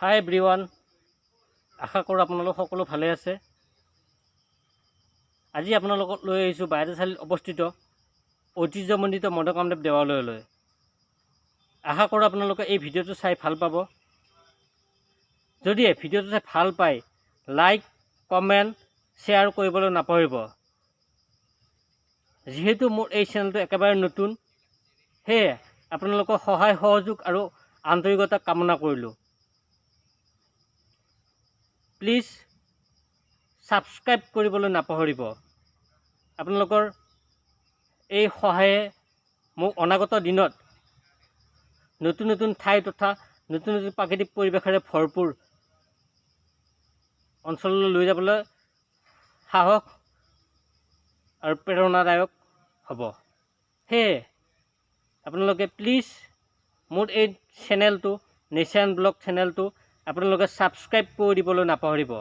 হাই everyone, আশা কৰোঁ আপোনালোক সকলো ভালে আছে। আজি আপোনালোকক লৈ আহিছোঁ বাইহাটা চাৰিআলিত অৱস্থিত ঐতিহ্যমণ্ডিত মদন কামদেৱ দেৱালয়লৈ। আশা কৰোঁ আপোনালোকে এই ভিডিঅ'টো চাই ভাল পাব। যদিহে ভিডিঅ'টো চাই ভাল পায়, লাইক, কমেণ্ট, শ্বেয়াৰ কৰিবলৈ নাপাহৰিব। যিহেতু মোৰ এই চেনেলটো একেবাৰে নতুন, সেয়ে আপোনালোকৰ সহায় সহযোগ আৰু আন্তৰিকতা কামনা কৰিলোঁ। প্লিজ ছাবস্ক্ৰাইব কৰিবলৈ নাপাহৰিব। আপোনালোকৰ এই সহায়ে মোক অনাগত দিনত নতুন নতুন ঠাই তথা নতুন নতুন প্ৰাকৃতিক পৰিৱেশেৰে ভৰপূৰ অঞ্চললৈ লৈ যাবলৈ সাহস আৰু প্ৰেৰণাদায়ক হ'ব। সেয়ে আপোনালোকে প্লিজ মোৰ এই চেনেলটো, নেচাৰ ব্লগ চেনেলটো আপোনালোকে ছাবস্ক্ৰাইব কৰি দিবলৈ নাপাহৰিব।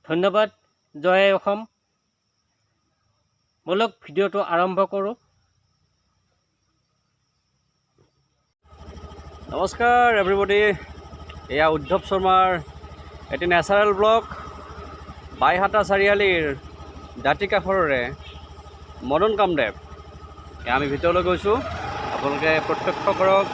ধন্যবাদ। জয় অসম। ব'লক ভিডিঅ'টো আৰম্ভ কৰোঁ। নমস্কাৰ এভৰিবডি, এয়া উদ্ধৱ শৰ্মাৰ এটি নেচাৰেল ব্লগ। বাইহাটা চাৰিআলিৰ দাঁতি কাষৰৰে মদন কামদেৱ। এয়া আমি ভিতৰলৈ গৈছোঁ, আপোনালোকে প্ৰত্যক্ষ কৰক।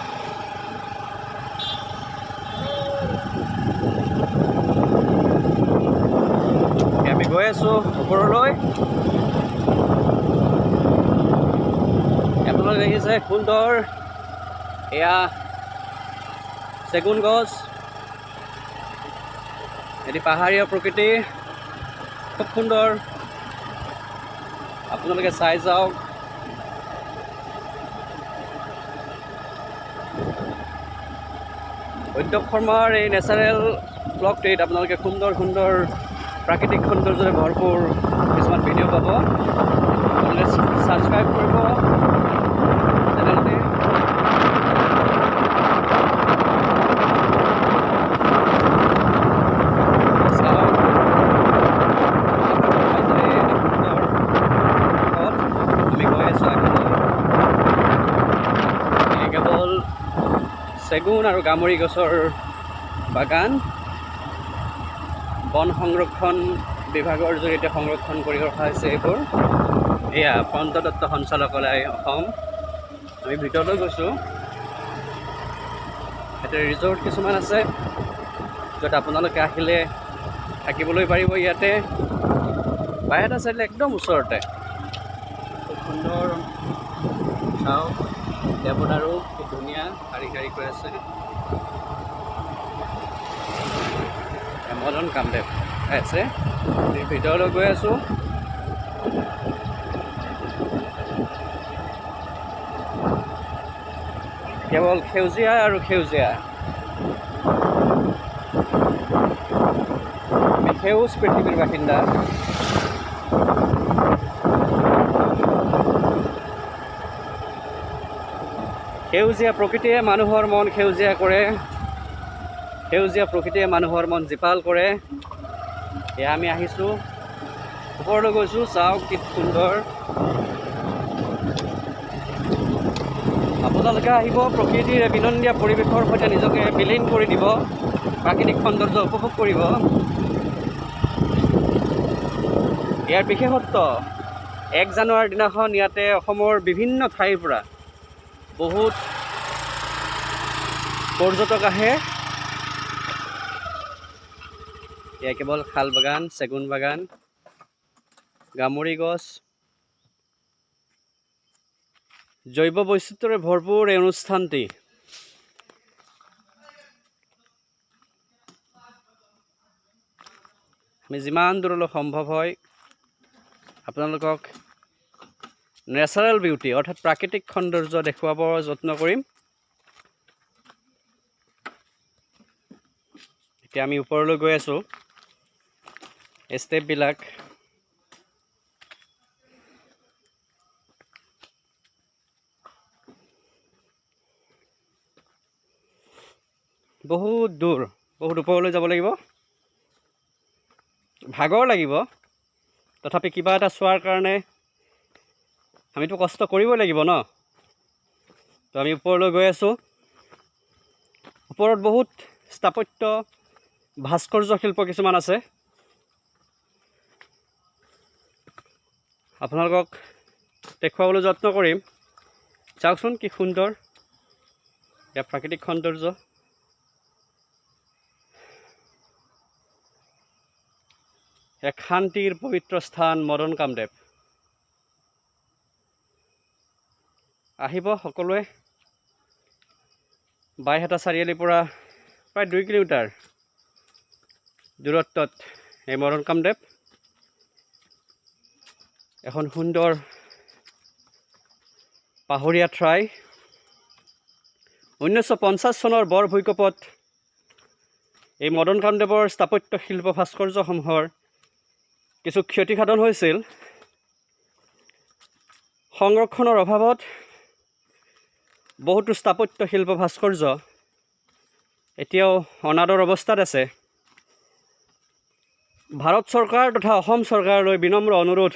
এয়া আমি গৈ আছোঁ ওপৰলৈ। আপোনালোকে দেখিছে সুন্দৰ এয়া চেগুন গছ, এটি পাহাৰীয়া প্ৰকৃতি, খুব সুন্দৰ। আপোনালোকে চাই যাওক। উদ্ধৱ শৰ্মাৰ এই নেচাৰেল ব্লগটিত আপোনালোকে সুন্দৰ সুন্দৰ প্ৰাকৃতিক সৌন্দৰ্যৰে ভৰপূৰ কিছুমান ভিডিঅ' পাব। আপোনালোকে ছাবস্ক্ৰাইব কৰিব চেনেলটি। চাওক, সুন্দৰ পথ আমি গৈ আছোঁ আগলৈ। এই কেৱল চেগুন আৰু গামৰি গছৰ বাগান। বন সংৰক্ষণ বিভাগৰ জৰিয়তে সংৰক্ষণ কৰি ৰখা হৈছে এইবোৰ। এয়া পঞ্চদত্ত সঞ্চালকালয় অসম। আমি ভিতৰলৈ গৈছোঁ। ইয়াতে ৰিজৰ্ট কিছুমান আছে য'ত আপোনালোকে আহিলে থাকিবলৈ পাৰিব। ইয়াতে বাইহাটা চাৰিআলি একদম ওচৰতে। খুব সুন্দৰ, চাওক দেৱদাৰু খুব ধুনীয়া শাৰী শাৰীকৈ আছে। মদন কামদেৱ আছে। আমি ভিতৰলৈ গৈ আছোঁ। কেৱল সেউজীয়া আৰু সেউজীয়া। আমি সেউজ পৃথিৱীৰ বাসিন্দা। সেউজীয়া প্ৰকৃতিয়ে মানুহৰ মন সেউজীয়া কৰে। সেউজীয়া প্ৰকৃতিয়ে মানুহৰ মন জীপাল কৰে। এয়া আমি আহিছোঁ, ওপৰলৈ গৈছোঁ। চাওক কি সুন্দৰ। আপোনালোকে আহিব, প্ৰকৃতিৰ বিনন্দীয়া পৰিৱেশৰ সৈতে নিজকে বিলীন কৰি দিব, প্ৰাকৃতিক সৌন্দৰ্য উপভোগ কৰিব। ইয়াৰ বিশেষত্ব, 1 জানুৱাৰীৰ দিনাখন ইয়াতে অসমৰ বিভিন্ন ঠাইৰ পৰা বহুত পৰ্যটক আহে। এয়া কেৱল শাল বাগান, চেগুন বাগান, গামৰি গছ, জৈৱ বৈচিত্ৰ্যৰে ভৰপূৰ এই অনুষ্ঠানটি। আমি যিমান দূৰলৈ সম্ভৱ হয় আপোনালোকক নেচাৰেল বিউটি অৰ্থাৎ প্ৰাকৃতিক সৌন্দৰ্য দেখুৱাবৰ যত্ন কৰিম। এতিয়া আমি ওপৰলৈ গৈ আছোঁ। এই ষ্টেপবিলাক বহুত দূৰ, বহুত ওপৰলৈ যাব লাগিব। ভাগৰ লাগিব, তথাপি কিবা এটা চোৱাৰ কাৰণে আমিতো কষ্ট কৰিবই লাগিব ন। আমি ওপৰলৈ গৈ আছোঁ। ওপৰত বহুত স্থাপত্য ভাস্কৰ্য শিল্প কিছুমান আছে। আপোনালোকক দেখুৱাবলৈ যত্ন কৰিম। চাওকচোন কি সুন্দৰ ইয়াৰ প্ৰাকৃতিক সৌন্দৰ্য। এক শান্তিৰ পবিত্ৰ স্থান মদন কামদেৱ। আহিব সকলোৱে। বাইহাটা চাৰিআলিৰ পৰা প্ৰায় 2 কিলোমিটাৰ দূৰত্বত এই মদন কামদেৱ। এখন সুন্দৰ পাহৰীয়া ঠাই। 1950 চনৰ বৰ ভূঁইকঁপত এই মদন কামদেৱৰ স্থাপত্য শিল্প ভাস্কৰ্যসমূহৰ কিছু ক্ষতিসাধন হৈছিল। সংৰক্ষণৰ অভাৱত বহুতো স্থাপত্য শিল্প ভাস্কৰ্য এতিয়াও অনাদৰ অৱস্থাত আছে। ভাৰত চৰকাৰ তথা অসম চৰকাৰলৈ বিনম্ৰ অনুৰোধ,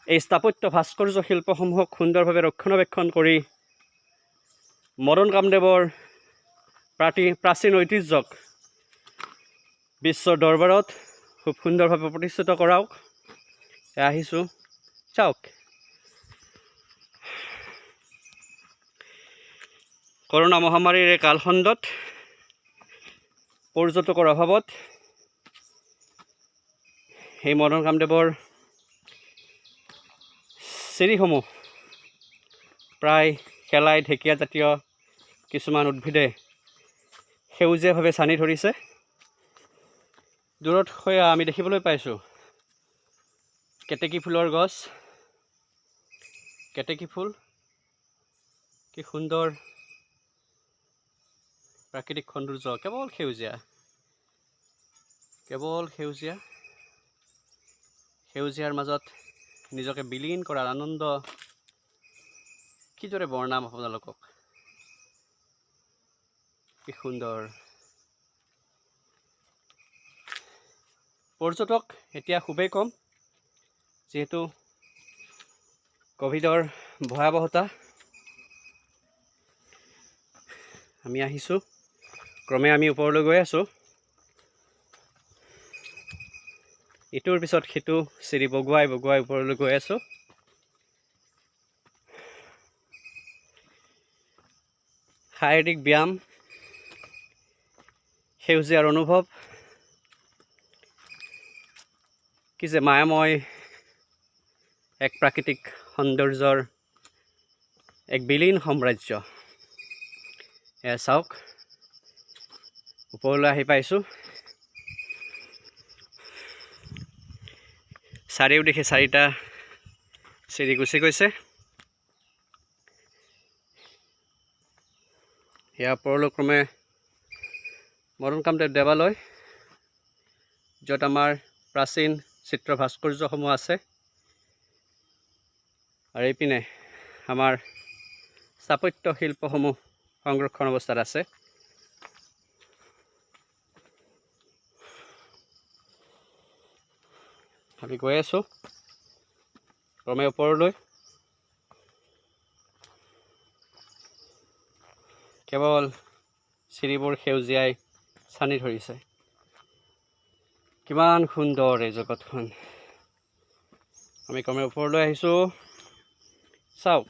এই স্থাপত্য ভাস্কৰ্য শিল্পসমূহক সুন্দৰভাৱে ৰক্ষণাবেক্ষণ কৰি মদন কামদেৱৰ প্ৰাচীন ঐতিহ্যক বিশ্বৰ দৰবাৰত খুব সুন্দৰভাৱে প্ৰতিষ্ঠিত কৰাওক। আহিছোঁ, চাওক কৰোণা মহামাৰীৰ এই কালখণ্ডত পৰ্যটকৰ অভাৱত এই মদন কামদেৱৰ চিৰিসমূহ প্ৰায় শেলাই ঢেকীয়া জাতীয় কিছুমান উদ্ভিদে সেউজীয়াভাৱে ছানি ধৰিছে। দূৰত সেয়া আমি দেখিবলৈ পাইছোঁ কেতেকী ফুলৰ গছ। কেতেকী ফুল, কি সুন্দৰ প্ৰাকৃতিক সৌন্দৰ্য, কেৱল সেউজীয়া, কেৱল সেউজীয়া। সেউজীয়াৰ মাজত নিজকে বিলীন কৰাৰ আনন্দ কিদৰে বৰ্ণাম আপোনালোকক। কি সুন্দৰ। পৰ্যটক এতিয়া খুবেই কম, যিহেতু ক'ভিডৰ ভয়াৱহতা। আমি আহিছোঁ, ক্ৰমে আমি ওপৰলৈ গৈ আছোঁ। ইটোৰ পিছত সিটো চিৰি বগুৱাই বগুৱাই ওপৰলৈ গৈ আছোঁ। শাৰীৰিক ব্যায়াম, সেউজীয়াৰ অনুভৱ, কি যে মায়াময় এক প্ৰাকৃতিক সৌন্দৰ্যৰ এক বিলীন সাম্ৰাজ্য। এয়া চাওক, ওপৰলৈ আহি পাইছোঁ। চাৰিওদিশে চাৰিটা চিৰি গুচি গৈছে। ইয়াৰ ওপৰলৈ ক্ৰমে মদন কামদেৱ দেৱালয়, য'ত আমাৰ প্ৰাচীন চিত্ৰ ভাস্কৰ্যসমূহ আছে। আৰু এইপিনে আমাৰ স্থাপত্য শিল্পসমূহ সংৰক্ষণ অৱস্থাত আছে। আমি গৈ আছোঁ ক্ৰমে ওপৰলৈ। কেৱল চিৰিবোৰ সেউজীয়াই ছানি ধৰিছে। কিমান সুন্দৰ এই জগতখন। আমি ক্ৰমে ওপৰলৈ আহিছোঁ। চাওক,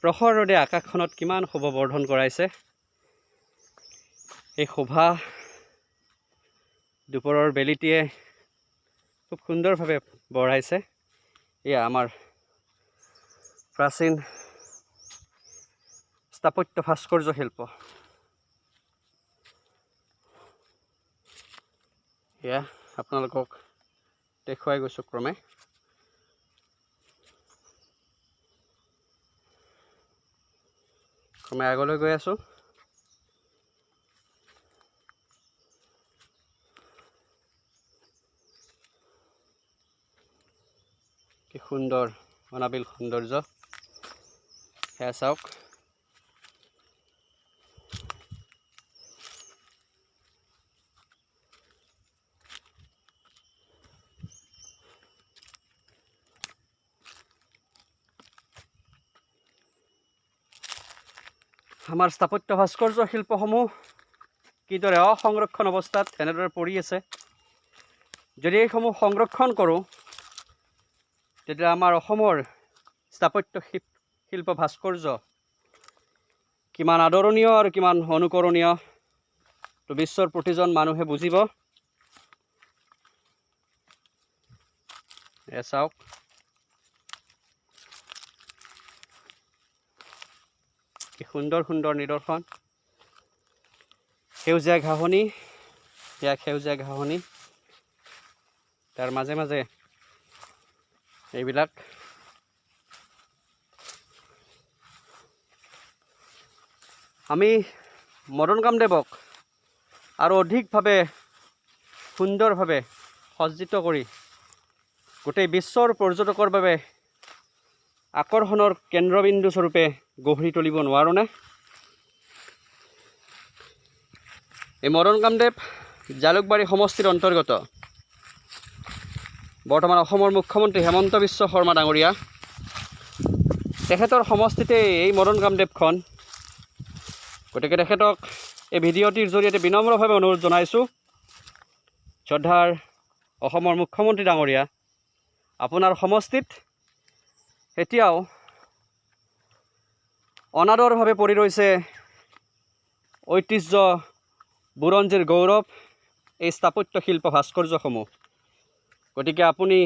প্ৰখৰ ৰ'দে আকাশখনত কিমান শোভা বৰ্ধন কৰাইছে। এই শোভা দুপৰৰ বেলিটিয়ে খুব সুন্দৰভাৱে বঢ়াইছে। এয়া আমাৰ প্ৰাচীন স্থাপত্য ভাস্কৰ্য শিল্প। এয়া আপোনালোকক দেখুৱাই গৈছোঁ ক্ৰমে। ক্ৰমে আগলৈ গৈ আছোঁ। কি সুন্দৰ অনাবিল সৌন্দৰ্য, সেয়া চাওক। আমাৰ স্থাপত্য ভাস্কৰ্য শিল্পসমূহ কিদৰে অসংৰক্ষণ অৱস্থাত এনেদৰে পৰি আছে। যদি এইসমূহ সংৰক্ষণ কৰোঁ তেতিয়া আমাৰ অসমৰ স্থাপত্য শিল্প ভাস্কৰ্য কিমান আদৰণীয় আৰু কিমান অনুকৰণীয় তো বিশ্বৰ প্ৰতিজন মানুহে বুজিব। এয়া চাওক, কি সুন্দৰ সুন্দৰ নিদৰ্শন। সেউজীয়া ঘাঁহনি, সেয়া সেউজীয়া ঘাঁহনি, তাৰ মাজে মাজে এইবিলাক। আমি মদন কামদেৱক আৰু অধিকভাৱে সুন্দৰভাৱে সজ্জিত কৰি গোটেই বিশ্বৰ পৰ্যটকৰ বাবে আকৰ্ষণৰ কেন্দ্ৰবিন্দুস্বৰূপে গঢ়ি তুলিব নোৱাৰোঁনে? এই মদন কামদেৱ জালুকবাৰী সমষ্টিৰ অন্তৰ্গত বৰ্তমান অসমৰ মুখ্যমন্ত্ৰী হেমন্ত বিশ্ব শৰ্মা ডাঙৰীয়া, তেখেতৰ সমষ্টিতেই এই মদন কামদেৱখন। গতিকে তেখেতক এই ভিডিঅ'টিৰ জৰিয়তে বিনম্ৰভাৱে অনুৰোধ জনাইছোঁ, শ্ৰদ্ধাৰ অসমৰ মুখ্যমন্ত্ৰী ডাঙৰীয়া, আপোনাৰ সমষ্টিত এতিয়াও অনাদৰভাৱে পৰি ৰৈছে ঐতিহ্য বুৰঞ্জীৰ গৌৰৱ এই স্থাপত্য শিল্প ভাস্কৰ্যসমূহ। গতিকে আপুনি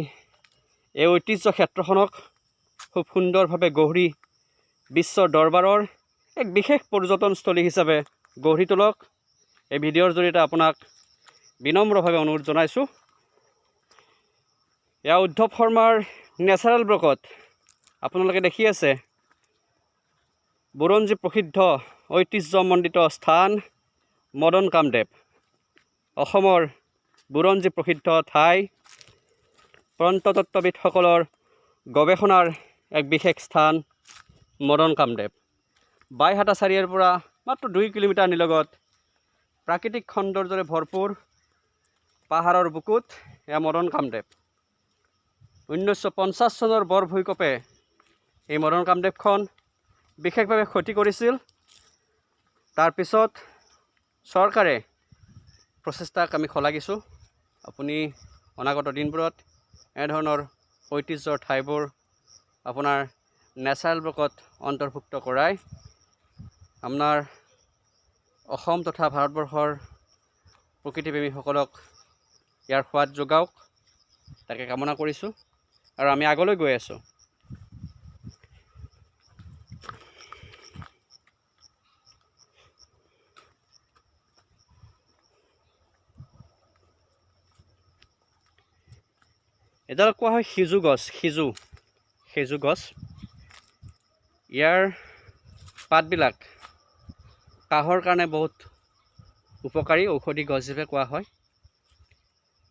এই ঐতিহ্য ক্ষেত্ৰখনক খুব সুন্দৰভাৱে গঢ়ি বিশ্বৰ দৰবাৰৰ এক বিশেষ পৰ্যটনস্থলী হিচাপে গঢ়ি তোলক। এই ভিডিঅ'ৰ জৰিয়তে আপোনাক বিনম্ৰভাৱে অনুৰোধ জনাইছোঁ। এয়া উদ্ধৱ শৰ্মাৰ নেচাৰেল ব্লকত আপোনালোকে দেখি আছে বুৰঞ্জী প্ৰসিদ্ধ ঐতিহ্যমণ্ডিত স্থান মদন কামদেৱ, অসমৰ বুৰঞ্জী প্ৰসিদ্ধ ঠাই, প্ৰত্নতত্ত্ববিদসকলৰ গৱেষণাৰ এক বিশেষ স্থান মদন কামদেৱ। বাইহাটা চাৰিআলিৰ পৰা মাত্ৰ 2 কিলোমিটাৰ নিলগত প্ৰাকৃতিক সৌন্দৰ্যৰে ভৰপূৰ পাহাৰৰ বুকুত এয়া মদন কামদেৱ। 1950 চনৰ বৰ ভূঁইকঁপে এই মদন কামদেৱখন বিশেষভাৱে ক্ষতি কৰিছিল। তাৰপিছত চৰকাৰে প্ৰচেষ্টাক আমি শলাগিছোঁ। আপুনি অনাগত দিনবোৰত এনেধৰণৰ ঐতিহ্যৰ ঠাইবোৰ আপোনাৰ নেচাৰেল ব্লকত অন্তৰ্ভুক্ত কৰাই আপোনাৰ অসম তথা ভাৰতবৰ্ষৰ প্ৰকৃতিপ্ৰেমীসকলক ইয়াৰ সোৱাদ যোগাওক, তাকে কামনা কৰিছোঁ। আৰু আমি আগলৈ গৈ আছোঁ। এডাল কোৱা হয় সিজু গছ, সিজু গছ। ইয়াৰ পাতবিলাক কাহৰ কাৰণে বহুত উপকাৰী ঔষধি গছ হিচাপে কোৱা হয়।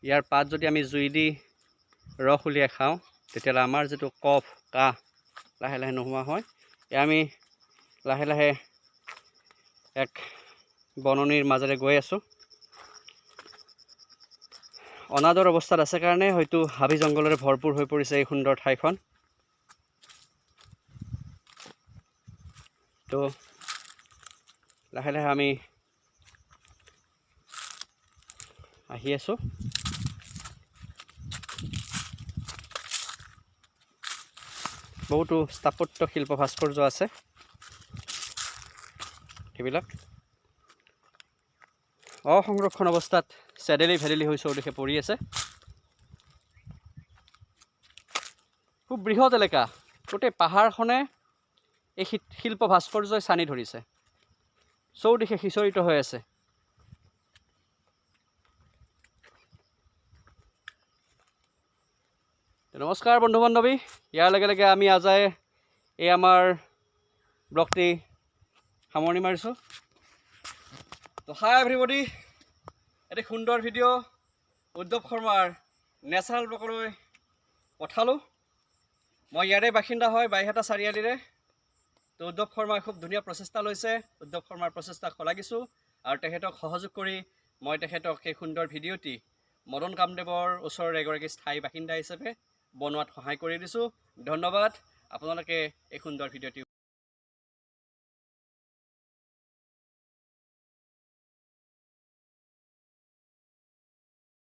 ইয়াৰ পাত যদি আমি জুই দি ৰস উলিয়াই খাওঁ তেতিয়াহ'লে আমাৰ যিটো কফ কাহ লাহে লাহে নোহোৱা হয়। এয়া আমি লাহে লাহে এক বননিৰ মাজেৰে গৈ আছোঁ। অনাদৰ অৱস্থাত আছে কাৰণে হয়তো হাবি জংঘলেৰে ভৰপূৰ হৈ পৰিছে এই সুন্দৰ ঠাইখন। তো লাহে লাহে আমি আহি আছোঁ। বহুতো স্থাপত্য শিল্প ভাস্কৰ্য আছে, সেইবিলাক অসংৰক্ষণ অৱস্থাত চেদেলি ভেদেলি হৈ চৌদিশে পৰি আছে। খুব বৃহৎ এলেকা, গোটেই পাহাৰখনে এই শিল্প ভাস্কৰ্যই ছানি ধৰিছে, চৌদিশে সিঁচৰিত হৈ আছে। নমস্কাৰ বন্ধু বান্ধৱী, ইয়াৰ লগে লগে আমি আজাই এই আমাৰ ব্লগটি সামৰণি মাৰিছোঁ। তো হাই এভৰিবডি, এটি সুন্দৰ ভিডিঅ' উদ্ধৱ শৰ্মাৰ নেচাৰেল ব্লকলৈ পঠালোঁ। মই ইয়াৰে বাসিন্দা হয়, বাইহাটা চাৰিআলিৰে। তো উদ্ধৱ শৰ্মাই খুব ধুনীয়া প্ৰচেষ্টা লৈছে, উদ্ধৱ শৰ্মাৰ প্ৰচেষ্টাক শলাগিছোঁ আৰু তেখেতক সহযোগ কৰি মই তেখেতক সেই সুন্দৰ ভিডিঅ'টি মদন কামদেৱৰ ওচৰৰ এগৰাকী স্থায়ী বাসিন্দা হিচাপে বনোৱাত সহায় কৰি দিছোঁ। ধন্যবাদ আপোনালোকে এই সুন্দৰ ভিডিঅ'টি